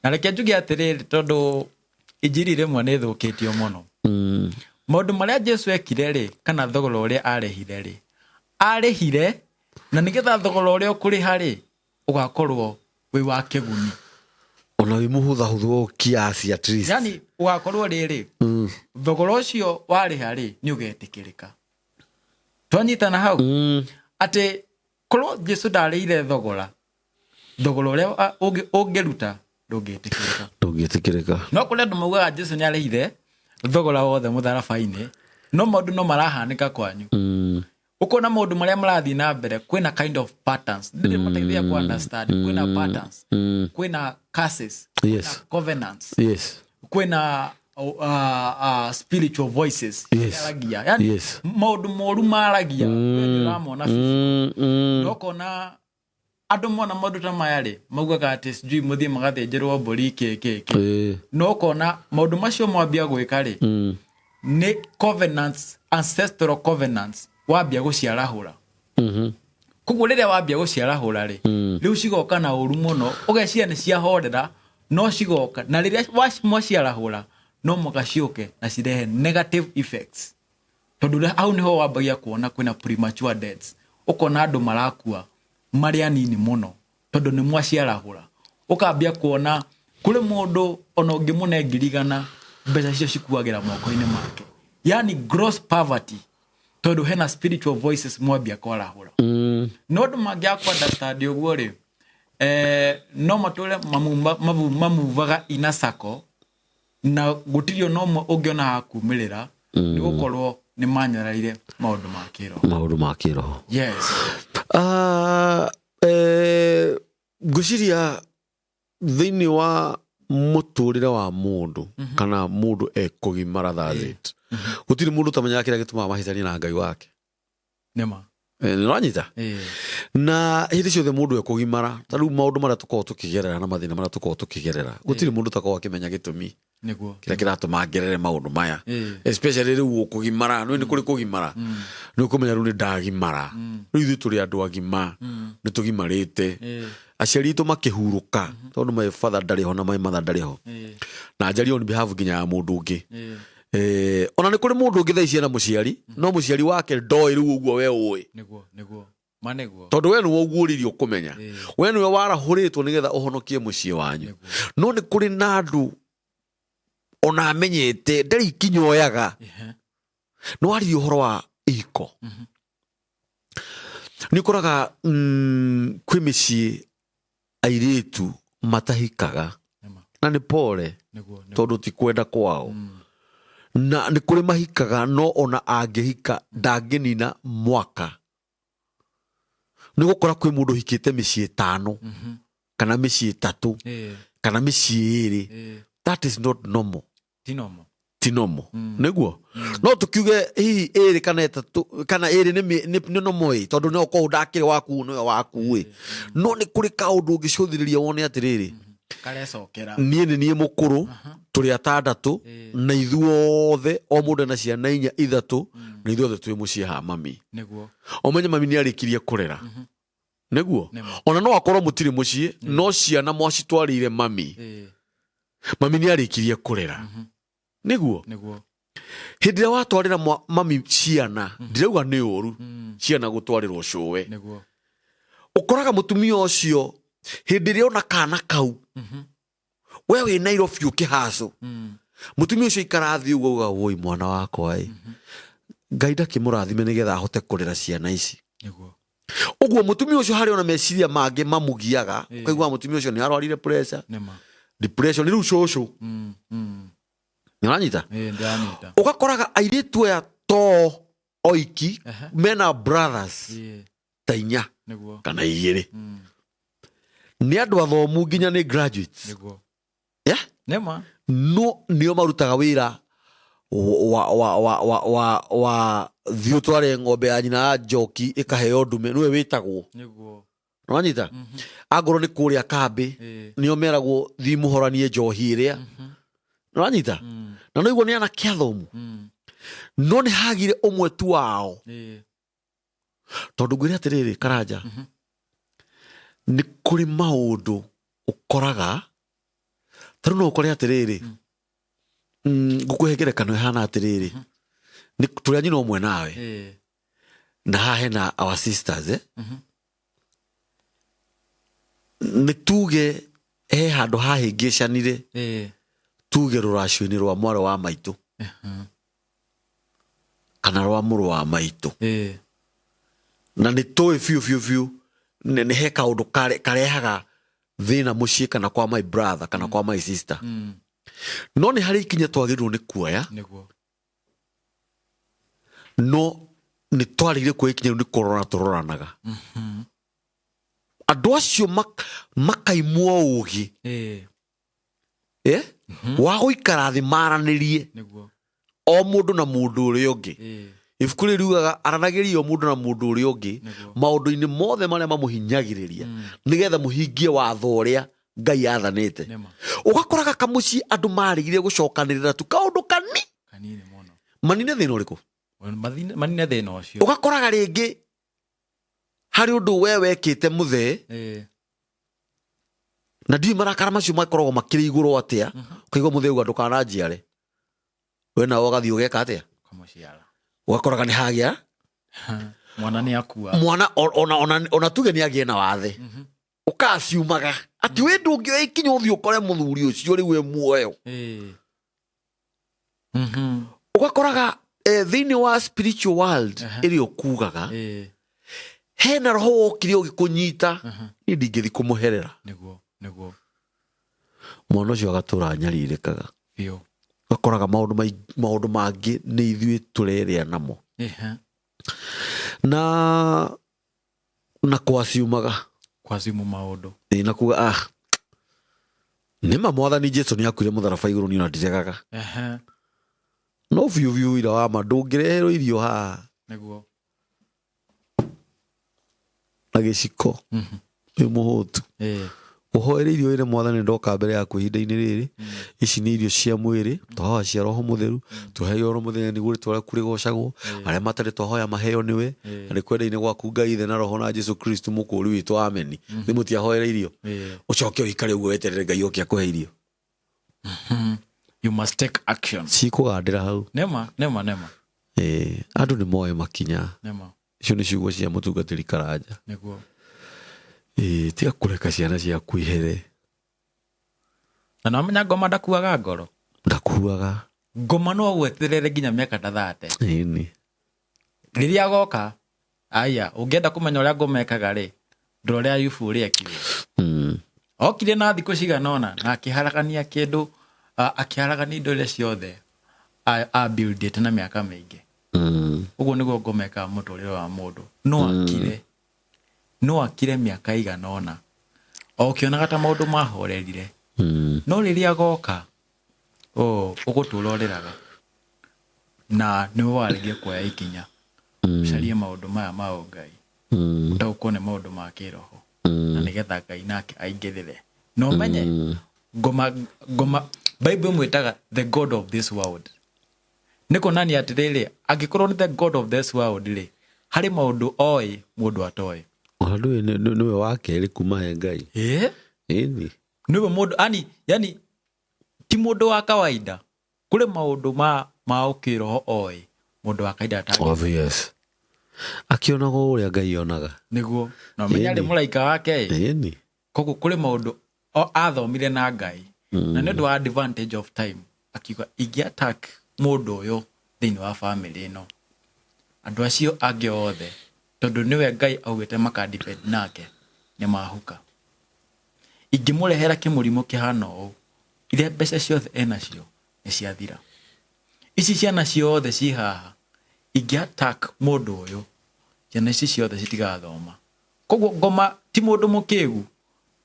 Na reke njuge atĩrĩrĩ, tondũ injiri rĩmwe nĩ ĩthũkĩtio mũno, maũndũ marĩa Jesu ekire rĩ, kana thogora ũrĩa arĩhire rĩ, arĩhire na nĩgetha thogora ũrĩa ũkũrĩha rĩ ũgakorwo wĩ wa kĩguni. Ona wĩ mũhũthahũthũ kiasi at least. Yani ũgakorwo rĩrĩ, thogora ũcio warĩha rĩ nĩ ũgetĩkĩrĩka. Twanyitana hau, atĩ korwo Jesu ndarĩire thogora, thogora ũrĩa ũngĩruta ndũngĩtĩkĩrĩka. Ndũngĩtĩkĩrĩka. No kũrĩ andũ maugaga Jesu nĩ arĩhire thogora wothe mũtharaba-inĩ, no maũndũ no marahanĩka kwanyu. Ũkona maũndũ marĩa marathiĩ na mbere, kwĩna kind of patterns ndĩrĩ mateithia ku understand, kwĩna patterns, kwĩna curses, kwĩna covenants. Kwĩna spiritual voices Yes. aragia, yani maũndũ moru maragia, we nĩ ũramona no kona andũ mona maũndũ ta maya rĩ, maugaga atĩ sijui mũthiĩ magathĩnjĩrwo mbũri kĩ kĩ kĩ. No kona maũndũ macio mwambia gwĩka rĩ, nĩ covenants, ancestral covenants wambia gũciarahũra. Koguo rĩrĩa wambia gũciarahũra rĩ, rĩu cigoka na ũru mũno, ũgeciria nĩ ciahorera, no cigoka na rĩrĩa mwaciarahũra no mũka ciũke na cirehe negative effects, tondũ hau nĩho wambagia kuona kwĩna premature deaths, ũkona andũ marakua marĩ anini mũno tondũ nĩ mwaciarahũra. Ũkambia kuona kũrĩ mũndũ ona ũngĩmũne 100,000, mbeca icio cikuagĩra moko-inĩ make, yani gross poverty, tondũ hena spiritual voices mwambia kwarahũra. No andũ mangĩaga ku understand ũguo rĩ, no matũre mamuvaga ina sako na gũtirĩ ona ũmwe ũngĩona hakumĩrĩra, nĩ gũkorwo nĩ manyararire maũndũ ma kĩroho. Maũndũ ma kĩroho. Yes. Ah, ngwĩciria thĩinĩ wa mũtũrĩre wa mũndũ kana mũndũ ekũgimara, that's it, gũtirĩ mũndũ ũtamenyaga kĩrĩa gĩtũmaga mahĩtanie na Ngai wake. Nĩma. Nĩũranyita? Na hĩndĩ ciothe mũndũ ekũgimara, ta rĩu maũndũ marĩa tũkoragwo tũkĩgerera na mathĩna marĩa tũkoragwo tũkĩgerera, gũtirĩ mũndũ ũtakoragwo akĩmenya gĩtũmi kĩrĩa kĩratũma ngerere maũndũ maya, especially rĩu ũkũgimara, nĩ kũrĩ kũgimara, nĩ ũkũmenya rĩu nĩ ndagimara, rĩu ithuĩ tũrĩ andũ agima, nĩ tũgimarĩte. Aciari aitũ makĩhurũka, tondũ my father ndarĩ ho na my mother ndarĩ ho, na njarie on behalf nginya ya mũndũ ũngĩ. Ona nĩ kũrĩ mũndũ ũngĩ thaa ici ena mũciari, no mũciari wake ndoĩ rĩu ũguo we ũĩ. Nĩguo, nĩguo, ma nĩguo. Tondũ we nĩwe ũguũrĩirio kũmenya, we nĩwe warahũrĩtwo nĩgetha ũhonokie mũciĩ wanyu. No nĩ kũrĩ na andũ ona amenyete ndarĩ ikinya oyaga. Nĩ waririe ũhoro wa ihiko, nĩ ũkoraga kwĩ mĩciĩ airĩtu matahikaga, na nĩ pore, tondũ ti kwenda kwao, na nĩ kũrĩ mahikaga, no ona angĩhika ndangĩnina mwaka. Nĩ gũkora kwĩ mũndũ ũhikĩte mĩciĩ 5 kana mĩciĩ 3 kana mĩciĩ 2. That is not normal. Ti normal. Ti normal. Nĩguo no tũkiuge hihi 2 kana 3 kana 2 nĩ normal ĩ, tondũ no ũkorwo ndakĩrĩ waku nĩwe waku ĩ, no nĩ kũrĩ kaũndũ ũngĩcũthĩrĩria wone atĩrĩrĩ, Karecokera. Niĩ nĩ niĩ mũkũrũ, tũrĩ 6, na ithuothe o mũndũ ena ciana 4, 3, na ithuothe twĩ mũciĩ ha mami. Ũmenye mami nĩ arĩkirie kũrera, nĩguo? Nĩma. Ona no akorwo mũtirĩ mũciĩ, no ciana mwacitwarĩire mami. Mami nĩ arĩkirie kũrera, nĩguo? Nĩguo. Hĩndĩ ĩrĩa watwarĩra mami ciana, ndirauga nĩ ũru ciana gũtwarĩrwo cũwe. Ũkoraga mũtumia ũcio hĩndĩ ĩrĩa ona kana kau, we wĩ Nairobi ũkĩhacũ, mũtumia ũcio ikara thĩ ũguo uga, "Woi mwana wakwa ĩ, Ngai ndakĩmũrathime nĩgetha ahote kũrera ciana ici." Ũguo mũtumia ũcio harĩ ona meciria mangĩ mamũgiaga. Ũkaigua mũtumia ũcio nĩ arwarire pressure, depression, rĩu cũcũ. Nĩũranyita? Ĩĩ, ndĩranyita. Ũgakoraga airĩtu aya to oiki, mena brothers ta 4 kana 2, nĩ andũ athomu, nginya nĩ graduates. Yeah? Nĩma. No nĩo marutaga wĩra wa thiĩ ũtware ng'ombe ya nyina ya njoki ĩkaheo ndume, nĩwe wĩtagwo. Nĩwanyita? Angorwo nĩ kũrĩa kambĩ, nĩo meragwo thiĩ mũhoranie njohi ĩrĩa. Nĩwanyita? Na no igua nĩ anake athomu, no nĩ hagire ũmwe tu wao, tondũ ngwĩre atĩrĩrĩ, Karanja, nĩ kũrĩ maũndũ ũkoraga, ta rĩu no ũkore atĩrĩrĩ, ngũkũhe ngerekano ĩhana atĩrĩrĩ, nĩ tũrĩ a nyina ũmwe nawe, na haha hena our sisters, eh? Nĩ tuge he handũ hahĩngĩcanire, tuge rũracio-inĩ rwa mwarĩ wa maitũ kana rwa mũrũ wa maitũ, na nĩ tũĩ biũ biũ biũ nĩ he kaũndũ karehaga thĩna mũciĩ kana kwa my brother kana kwa my sister, no nĩ harĩ ikinya twagĩrĩirwo nĩ kuoya. No nĩ twarĩire kuoya ikinya rĩu, nĩ kũrora tũroranaga andũ acio makaimwo ũgĩ. Eh? Wa gũikara thĩ maranĩrie Nĩguo. o mũndũ na mũndũ ũrĩa ũngĩ. Ibuku rĩu riugaga aranagĩria o mũndũ na mũndũ ũrĩa ũngĩ Nĩguo. maũndũ-inĩ mothe marĩa mamũhinyagĩrĩria, nĩgetha mũhingie watho ũrĩa Ngai athanĩte. Nĩma. Ũgakoraga kamũciĩ andũ marĩgire gũcokanĩrĩra tu kaũndũ kani Kanini mũno. Manine thĩna ũrĩkũ? Manine thĩna ũcio. Ũgakoraga rĩngĩ harĩ ũndũ we wekĩte mũthee, na ndiũĩ marakara macio makoragwo makĩrĩ igũrũ atĩa. Ũkaigua mũthee uga ndũkananjiare, we nawe ũgathiĩ ũgeka atĩa? Kamũciara. Ũgakoraga nĩ hagĩa Mwana nĩ akua. Mwana ona tuge nĩ agĩe na wathe, ũkaciumaga atĩ wĩ ndũngĩoya ikinya ũthiĩ ũkore mũthuri ũcio rĩu e muoyo. Ũgakoraga thĩinĩ wa spiritual world ĩrĩa ũkugaga hena roho wokire ũgĩkũnyita, niĩ ndingĩthi kũmũherera. Nĩguo, nĩguo. Mwana ũcio agatũra anyarirĩkaga. Biũ. Ũgakoraga maũndũ mangĩ nĩ ithuĩ tũrerĩa namo na kwaciumaga. Kwacimu maũndũ. Ĩ, na kuga nĩma mwathani Jesu nĩ akuire mũtharaba igũrũ, niĩ ona ndiregaga. No biũ biũ ira wa ma ndũngĩreherwo irio haha na gĩciko wĩ mũhũtu, ũhoere irio ĩrĩ mwathani ndoka mbere yaku ihinda-inĩ rĩrĩ, ici nĩ irio cia mwĩrĩ, twahoya cia roho mũtheru, tũheo oro mũthenya nĩguo rĩtwa rĩaku rĩgocagwo, arĩa matarĩ twahoya maheo nĩwe, na nĩ kwenda-inĩ gwaku Ngai Ithe na roho na Jesu Kristo mũkũũri witũ, ameni. Nĩ mũtiahoere irio, ũcoke ũikare ũguo weterere Ngai oke akũhe irio. You must take action. Cikũgandĩra hau. Nĩma, nĩma, nĩma. Ĩĩ, andũ nĩ moe makinya. Icio nĩ ciugo cia mũtungatĩri Karanja. Ĩĩ, tiga kũreka ciana ciaku ihere. Na nomenya ngoma ndakuaga ngoro. Ndakuaga. Ngoma no gweterere nginya mĩaka ta 30. Ĩni. Rĩrĩa agoka, aya, ũngĩenda kũmenya ũrĩa ngoma ĩkaga rĩ, ndora ũrĩa Ayubu ũrĩa ekire. Okire na thikũ cigana ũna na akĩharagania kĩndũ, akĩharagania indo iria ciothe abuildĩte na mĩaka mĩingĩ. Ũguo nĩguo ngoma ĩkaga mũtũrĩre wa mũndũ. No akire mĩaka igana ũna o ũkĩonaga ta maũndũ mahorerire, no rĩrĩa agoka, ũgũtũra ũrĩraga na nĩwe warĩgie kuoya ikinya ũcarie maũndũ maya ma ũngai, ũtaũkwo nĩ maũndũ ma kĩroho, na nĩgetha Ngai nake aingĩrĩre. Na ũmenye ngoma, ngoma Bible ĩmwĩtaga the god of this world. Nĩ kuonania atĩrĩrĩ, angĩkorwo nĩ the god of this world rĩ, harĩ maũndũ oĩ mũndũ atoĩ. Ona ndũĩ nĩwe wa kerĩ kuma he Ngai. Ĩni. Nĩwe mũndũ ani, yani ti mũndũ wa kawaida. Kũrĩ maũndũ ma ũkĩroho oĩ mũndũ wa kawaida atangĩ. Obvious. Akĩonaga o ũrĩa Ngai onaga. Nĩguo. Na ũmenye arĩ mũraika wake. Ĩni. Koguo kũrĩ maũndũ athomire na Ngai. Na nĩ ũndũ wa advantage of time, akiuga ingĩ attack mũndũ ũyũ thĩinĩ wa family ĩno, andũ acio angĩ othe, tondũ nĩwe Ngai augĩte maka depend nake, nĩ mahuka. Ingĩmũrehera kĩmũrimũ kĩhana ũũ, iria mbeca ciothe enacio nĩ ciathira. Ici ciana ciothe ci haha, ingĩ attack mũndũ ũyũ, ciana ici ciothe citigathoma. Koguo ngoma ti mũndũ mũkĩgu,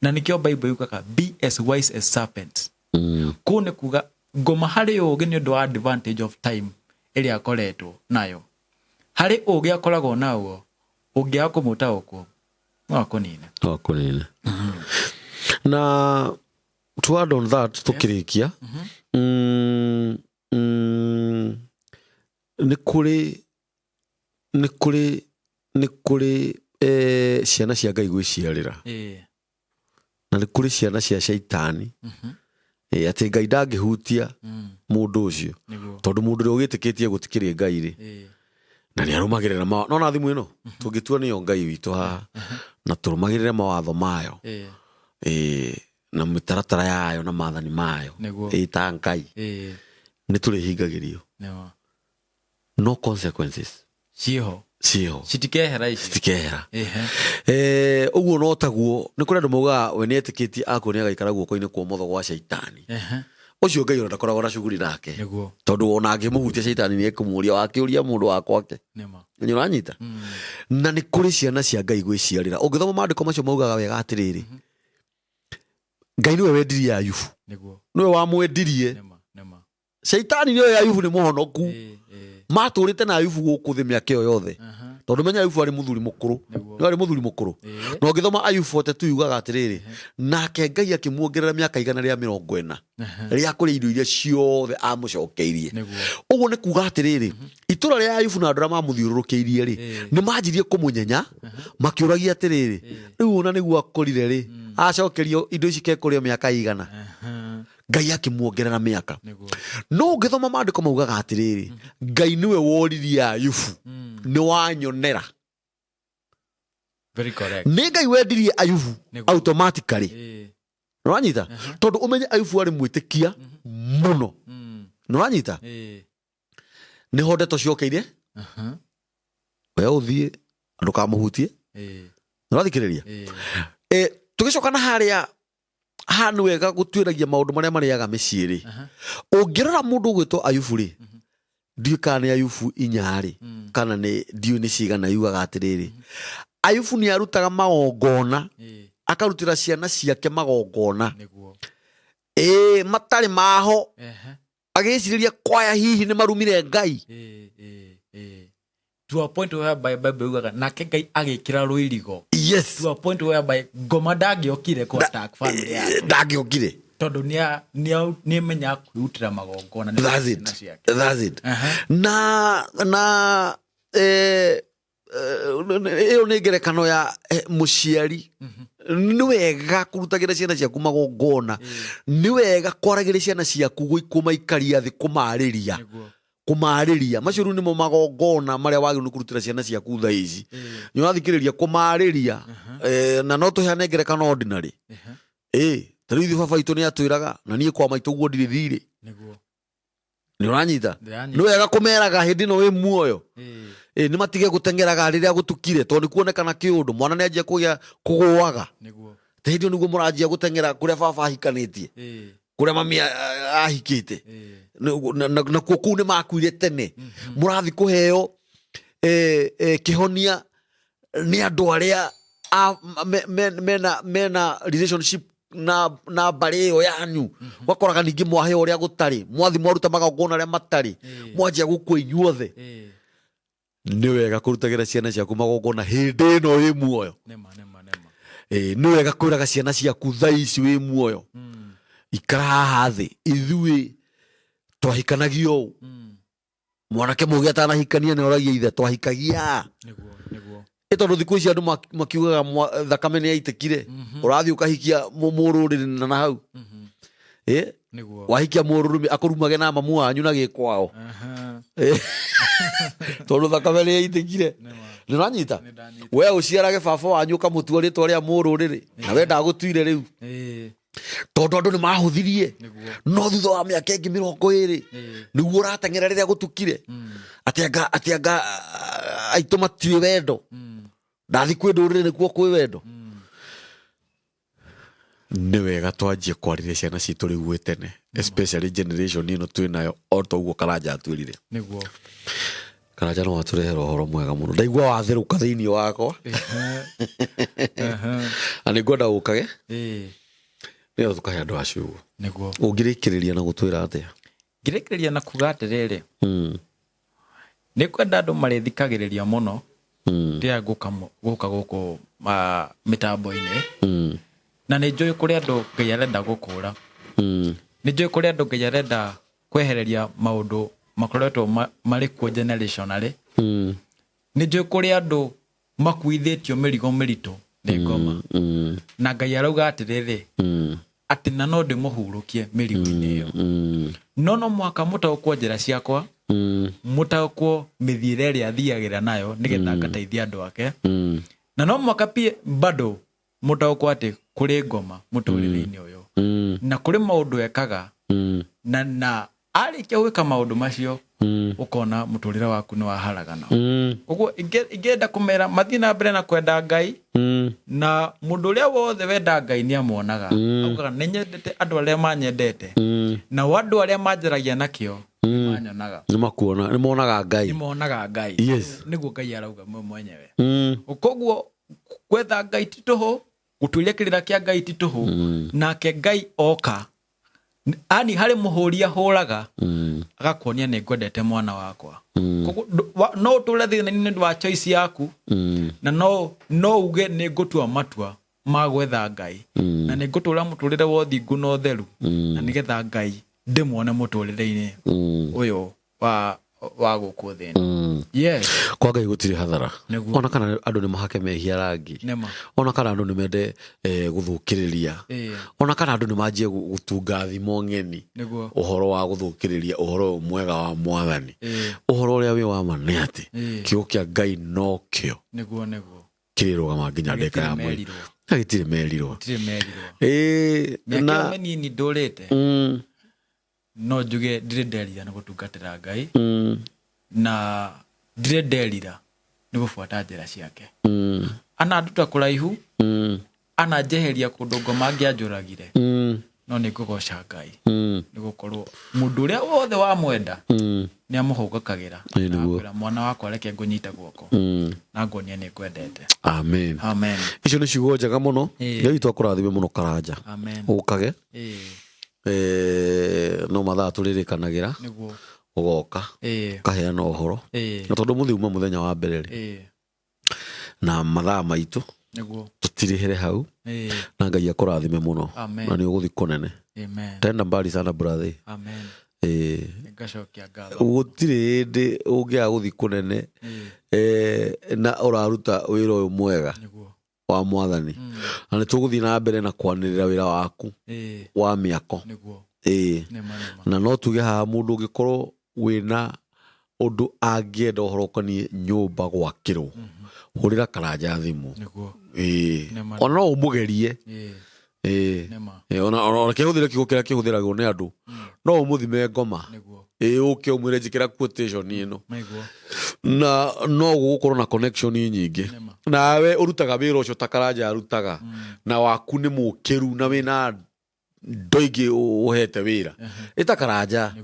na nĩkĩo Bible yugaga be as wise as serpents. Kũu nĩ kuga ngoma harĩ ũgĩ nĩ ũndũ wa advantage of time ĩrĩa akoretwo nayo. Harĩ ũgĩ akoragwo naguo, ũngĩaga kũmũtaũkwo no akũnine. No akũnine. Na to add on that, tũkĩrĩkia, nĩ kũrĩ ciana cia Ngai gwĩciarĩra, na nĩ kũrĩ ciana cia caitani, atĩ Ngai ndangĩhutia mũndũ ũcio, tondũ mũndũ ũrĩa ũgĩtĩkĩtie gũtikĩrĩ Ngai rĩ, na nĩ arũmagĩrĩra no na thimũ ĩno tũngĩtua nĩyo Ngai witũ haha na tũrũmagĩrĩre mawatho mayo, na mĩtaratara yayo na maathani mayo, ta Ngai, nĩ tũrĩhingagĩrio, no consequences ciĩho. Ciĩho. Citikehera icio. Citikehera. Ũguo no taguo nĩ kũrĩ andũ maugaga we nĩ etĩkĩtie akua nĩ agaikara guoko-inĩ kwa ũmotho gwa caitani. Ũcio Ngai ona ndakoragwo na cuguri nake, tondũ ona angĩmũhutia caitani nĩ ekũmũria wakĩũria mũndũ wa kwake. Nĩ ũranyita? Na nĩ kũrĩ ciana cia Ngai gwĩciarĩra. Ũngĩthoma maandĩko macio maugaga wega atĩrĩrĩ, Ngai nĩwe wendirie Ayubu. Nĩguo. Nĩwe wamwendirie. Nĩma, nĩma. Shaitani nĩoĩ Ayubu nĩ mũhonoku. Ĩĩ, ĩĩ. Matũrĩte na Ayubu gũkũ thĩ mĩaka ĩyo yothe. Aha. Tondũ menya Ayubu arĩ mũthuri mũkũrũ. Nĩguo. Nĩwe arĩ mũthuri mũkũrũ. Ĩĩ. Na ũngĩthoma Ayubu 42 yugaga atĩrĩrĩ, nake Ngai akĩmuongerera mĩaka 140 Aha. rĩa kũrĩa irio iria ciothe amũcokeirie. Nĩguo. Ũguo nĩ kuga atĩrĩrĩ, itũra rĩa Ayubu na andũ arĩa mamũthiũrũrũkĩirie rĩ, Ĩĩ. nĩ manjirie kũmũnyenya, makĩũragia atĩrĩrĩ, rĩu ona nĩguo akũrire rĩ, acokerio indo ici kekũrĩa mĩaka igana. Aha. Ngai akĩmuongerera mĩaka. Nĩguo. No ũngĩthoma maandĩko maugaga atĩrĩrĩ, Ngai nĩwe woririe Ayubu, nĩ wanyonera. Very correct. Nĩ Ngai wendirie Ayubu Nĩguo. automatically. Ĩĩ. Nĩwanyita? Tondũ ũmenye Ayubu arĩ mwĩtĩkia mũno. Nĩwanyita? Ĩĩ. Nĩho ndeto ciokeire, Aha. we ũthiĩ ndũkamũhutie. Ĩĩ. Nĩũrathikĩrĩria? Ĩĩ. Tũgĩcoka na harĩa haha nĩ wega gũtuĩragia maũndũ marĩa marĩaga mĩciĩ rĩ. Aha. Ũngĩrora mũndũ ũgwĩtwo Ayubu rĩ, ndiũĩ kana nĩ Ayubu inya rĩ, kana nĩ ndiũĩ nĩ cigana yugaga atĩrĩrĩ, Ayubu nĩ arutaga magongona, Ĩĩ. akarutĩra ciana ciake magongona. Nĩguo. Ĩĩ, matarĩ maho, Ehe. agĩcirĩria kwaya hihi nĩ marumire Ngai. Ĩĩ, ĩĩ, ĩĩ. To a point whereby Bible yugaga nake Ngai agĩkĩra rũirigo. Yes. To a point whereby ngoma ndangĩokire kũ attack family yake. Ndangĩokire. Tondũ nĩamenyaga kwĩrutĩra magongona nĩ That's ciana it. ciake. That's it. Aha. Na ĩyo nĩ ngerekano ya mũciari. Nĩ wega kũrutagĩra ciana ciaku magongona. Nĩ wega kwaragĩria ciana ciaku kũmaikaria thĩ, kũmarĩria. Nĩguo. Kũmarĩria. Macio rĩu nĩmo magongona marĩa wagĩrĩirwo nĩ kũrutĩra ciana ciaku thaa ici. Ĩĩ. Nĩ ũrathikĩrĩria kũmarĩria. Na no tũheane ngerekano ordinary. Ehe. Ĩĩ, ta rĩu ithuĩ baba witũ nĩ atwĩraga, na niĩ kwa maitũ guo ndirĩ thirĩ. Nĩguo. Nĩ ũranyita? Ndĩranyita. Nĩ wega kũmeraga hĩndĩ ĩno wĩ muoyo. Ĩĩ. Ĩĩ, nĩ matige gũteng'eraga rĩrĩa gũtukire, tondũ nĩ kuonekana kĩũndũ, mwana nĩ anjia kũgĩa kũgũaga. Nĩguo. Ta hĩndĩ ĩyo nĩguo mũranjia gũteng'era kũrĩa baba ahikanĩtie, Ĩĩ. kũrĩa mami ahikĩte. Ĩĩ. Nakuo kũu nĩ makuire tene. Mũrathiĩ kũheo kĩhonia nĩ andũ arĩa mena relationship na mbarĩ ĩyo yanyu. Ũgakoraga ningĩ mwaheo ũrĩa gũtarĩ, mwathi mwaruta magongona arĩa matarĩ, mwanjia gũkua inyuothe. Ĩĩ. Nĩ wega kũrutagĩra ciana ciaku magongona hĩndĩ ĩno wĩ muoyo. Nĩma, nĩma, nĩma. Ĩĩ, nĩ wega kwĩraga ciana ciaku thaa ici wĩ muoyo. Ikara haha thĩ, ithuĩ twahikanagio ũũ. Mwanake mũgĩ atanahikania nĩ oragia ithe twahikagia. Nĩguo, nĩguo. Ĩ tondũ thikũ ici andũ makiugaga thakame nĩ yaitĩkire. Ũrathiĩ ũkahikia mũrũrĩrĩ na hau. Ĩ? Nĩguo. Wahikia mũrũrũme akũrumage na mamu wanyu na gĩkwao. Aha. Ĩ. Tondũ thakame nĩ yaitĩkire. Nĩma. Nĩ ũranyita? Nĩ ndanyita. We ũciarage baba wanyu ũkamũtua rĩtwa rĩa mũrũrĩrĩ na we ndagũtuire rĩu. Ĩĩ. Tondũ andũ nĩ mahũthirie. Nĩguo. No thutha wa mĩaka ĩngĩ 20 Ĩĩ. nĩguo ũrateng'era rĩrĩa gũtukire. Atĩ anga aitũ matirĩ wendo. Ndathi kwĩ ndũrĩrĩ nĩkuo kwĩ wendo. Nĩ wega twanjie kwarĩria ciana citũ rĩu gwĩ tene, especially generation ĩno twĩ nayo, o ta ũguo Karanja atwĩrire. Nĩguo. Karanja no atũrehere ũhoro mwega mũno. Ndaigua watherũka thĩinĩ wakwa. Ehe. Na nĩ ngwenda ũkage. Ĩĩ. Nĩgetha tũkahe andũ acio ũguo. Nĩguo. Ũngĩrĩkĩrĩria na gũtwĩra atĩa? Ngĩrĩkĩrĩria na kuga atĩrĩrĩ, nĩ kwenda andũ marĩthikagĩrĩria mũno rĩrĩa ngũka gũkũ mĩtambo-inĩ. Na nĩ njũĩ kũrĩ andũ Ngai arenda gũkũra. Nĩ njũĩ kũrĩ andũ Ngai arenda kwehereria maũndũ makoretwo marĩ kuo generationally. Nĩ njũĩ kũrĩ andũ makuithĩtio mĩrigo mĩritũ nĩ ngoma. Na Ngai arauga atĩrĩrĩ, atĩ na no ndĩmũhurũkie mĩrigo-inĩ ĩyo. No no mũhaka mũtaũkwo njĩra ciakwa, mũtaũkwo mĩthiĩre ĩrĩa athiagĩra nayo nĩgetha ngateithia andũ ake. Na no mũhaka pia bado mũtaũkwo atĩ kũrĩ ngoma mũtũrĩre-inĩ ũyũ. Na kũrĩ maũndũ ekaga, na arĩkia gwĩka maũndũ macio, ũkona mũtũrĩre waku nĩ waharagana. Ũguo ingĩenda kũmera mathiĩ na mbere na kwenda Ngai, na mũndũ ũrĩa wothe wenda Ngai nĩ amuonaga. Augaga nĩ nyendete andũ arĩa manyendete, na andũ arĩa manjaragia nakĩo nĩ manyonaga. Nĩ makuona, nĩ monaga Ngai. Nĩ monaga Ngai. Yes. Nĩguo Ngai arauga mwe mwenyewe. Koguo gwetha Ngai ti tũhũ, Gũtuĩria kĩrĩra kĩa Ngai ti tũhũ. Nake Ngai oka ani harĩ mũhũri ahũraga, agakuonia nĩ ngwendete mwana wakwa. Koguo no ũtũre thĩna-inĩ nĩ ũndũ wa choice yaku, na no uge nĩ ngũtua matua ma gwetha Ngai, na nĩ ngũtũra mũtũrĩre wa ũthingu na ũtheru, na nĩgetha Ngai ndĩmuone mũtũrĩre-inĩ ũyũ wa gũkũ thĩ ĩno. Yes. Kwa Ngai gũtirĩ hathara. Nĩguo. Ona kana andũ nĩ mahake mehia rangi, Nĩma. ona kana andũ nĩ mende gũthũkĩrĩria, ona kana andũ nĩ manjie gũtunga thimo ng'eni ũhoro wa gũthũkĩrĩria ũhoro ũyũ mwega wa Mwathani, ũhoro ũrĩa wĩ wa ma nĩ atĩ kiugo kĩa Ngai nokĩo Nĩguo, nĩguo. kĩrĩrũgama nginya Na ndĩka ya gĩtirĩ mweri. merirwo. Na gĩtirĩ merirwo. Gũtirĩ merirwo. Mĩaka Na ĩyo mĩnini ndũrĩte, no njuge ndirĩ nderira nĩ gũtungatĩra Ngai, na ndirĩ nderira nĩ gũbuata njĩra ciake. Ananduta kũraihu, ananjeheria kũndũ ngoma angĩanjũragire, no nĩ ngũgoca Ngai, nĩ gũkorwo mũndũ ũrĩa wothe wamwenda nĩ amũhũgũkagĩra. Nĩguo. Akwĩra, mwana wakwa, reke ngũnyite guoko na nguonie nĩ ngwendete. Amen. Amen. Icio nĩ ciugo njega mũno. Ngai witũ akũrathime mũno, Karanja. Amen. Ũkage. No mathaa tũrĩrĩkanagĩra. Ũgoka ũkaheana ũhoro, na tondũ mũthĩ uma mũthenya wa mbere rĩ, na mathaa maitũ, tũtirĩhĩre hau. Na Ngai akũrathime mũno. Amen. Na nĩ ũgũthi kũnene. Amen. Tenda mbali sana, brother. Amen. Ngacokia ngatho. Gũtirĩ hĩndĩ ũngĩaga gũthi kũnene, na ũraruta wĩra ũyũ mwega wa Mwathani, na nĩ tũgũthiĩ na mbere na kwanĩrĩra wĩra waku wa mĩako. Nĩma, nĩma. Na no tuge haha, mũndũ ũngĩkorwo wĩna ũndũ angĩenda ũhoro ũkoniĩ nyũmba gwakĩrwo, hũrĩra Karanja thimũ. Nĩma. Ona no ũmũgerie. Nĩma. Ona kĩhũthĩre kiugo kĩrĩa kĩhũthĩragwo nĩ andũ, no ũmũthime ngoma. Ũke ũmwĩre njĩkĩra quotation ĩno, na no gũgũkorwo na connection nyingĩ. Nĩma. Nawe ũrutaga wĩra ũcio ta Karanja arutaga, na waku nĩ mũkĩru na wĩna ndo ingĩ ũhete wĩra, ĩta Karanja,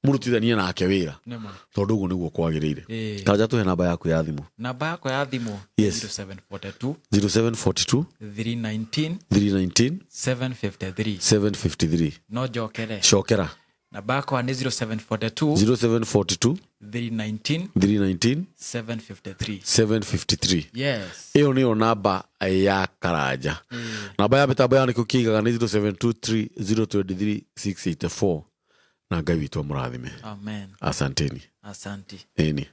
mũrutithanie nake wĩra, tondũ ũguo nĩguo kwagĩrĩire. Karanja, tũhe namba yaku ya thimũ. Namba yakwa ya thimũ, Yes. 0742 0742 319 319 753. 753. No njokere? Cokera. Namba yakwa nĩ 0742 0742 319 319 753. 753. Yes. Ĩyo nĩyo namba ya Karanja. Namba ya mĩtambo ya nĩkĩo kĩigaga nĩ 0723 023 684, na Ngai witũ amũrathime. Amen. Asanteni. Asanti. Ĩni.